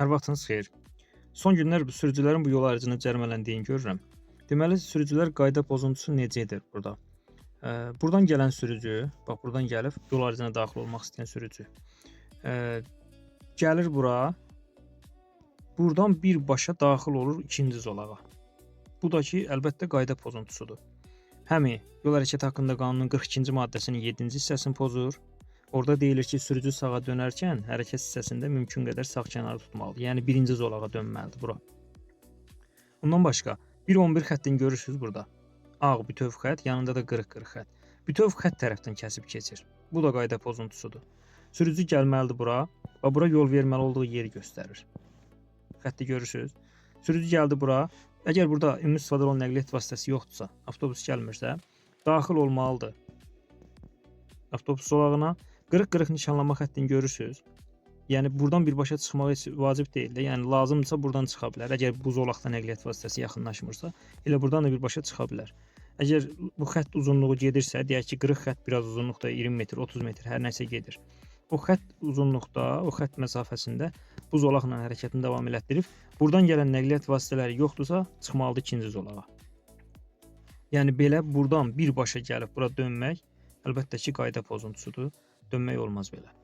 Hər vaxtınız xeyir. Son günlər bu sürücülərin bu yol ayrıcına cərimələndiyini görürəm. Deməli, sürücülər qayda pozuntusu necə edir burada? Buradan gələn sürücü, bax buradan gəlib yol ayrıcına daxil olmaq istəyən sürücü, gəlir bura, buradan birbaşa daxil olur ikinci zolağa. Bu da ki, əlbəttə qayda pozuntusudur. Həmi yol hərəkəti haqqında qanunun 42-ci maddəsinin 7-ci hissəsini pozur. Orada deyilir ki, sürücü sağa dönərkən hərəkət hissəsində mümkün qədər sağ kənarı tutmalıdır. Yəni birinci zolağa dönməlidir bura. Ondan başqa 1.11 xəttini görürsüz burada. Ağ bütöv xətt, yanında da qırıq-qırıq xətt. Bütöv xətt tərəfdən kəsib keçir. Bu da qayda pozuntusudur. Sürücü gəlməlidir bura və bura yol verməli olduğu yeri göstərir. Xətti görürsüz. Sürücü gəldi bura. Əgər burada ümumi istifadə olunan nəqliyyat vasitəsi yoxdursa, avtobus gəlmirsə, daxil olmalıdır avtobus zolağına. Qırıq-qırıq nişanlama xəttini görürsüz. Yəni buradan birbaşa çıxmaq heç vacib deyil də. Yəni lazımdırsa buradan çıxa bilər. Əgər bu zolaqda nəqliyyat vasitəsi yaxınlaşmırsa, elə buradan da birbaşa çıxa bilər. Əgər bu xətt uzunluğu gedirsə, deyək ki, qırıq xətt biraz uzunluqda 20 metr, 30 metr, hər nəsə gedir. O xətt uzunluqda, o xətt məsafəsində bu zolaqla hərəkətini davam elətdirib, buradan gələn nəqliyyat vasitələri yoxdursa, çıxmalıdır ikinci zolağa. Yəni belə buradan birbaşa gəlib bura dönmək əlbəttə ki, qayda pozuntusudur. Dönmək olmaz belə.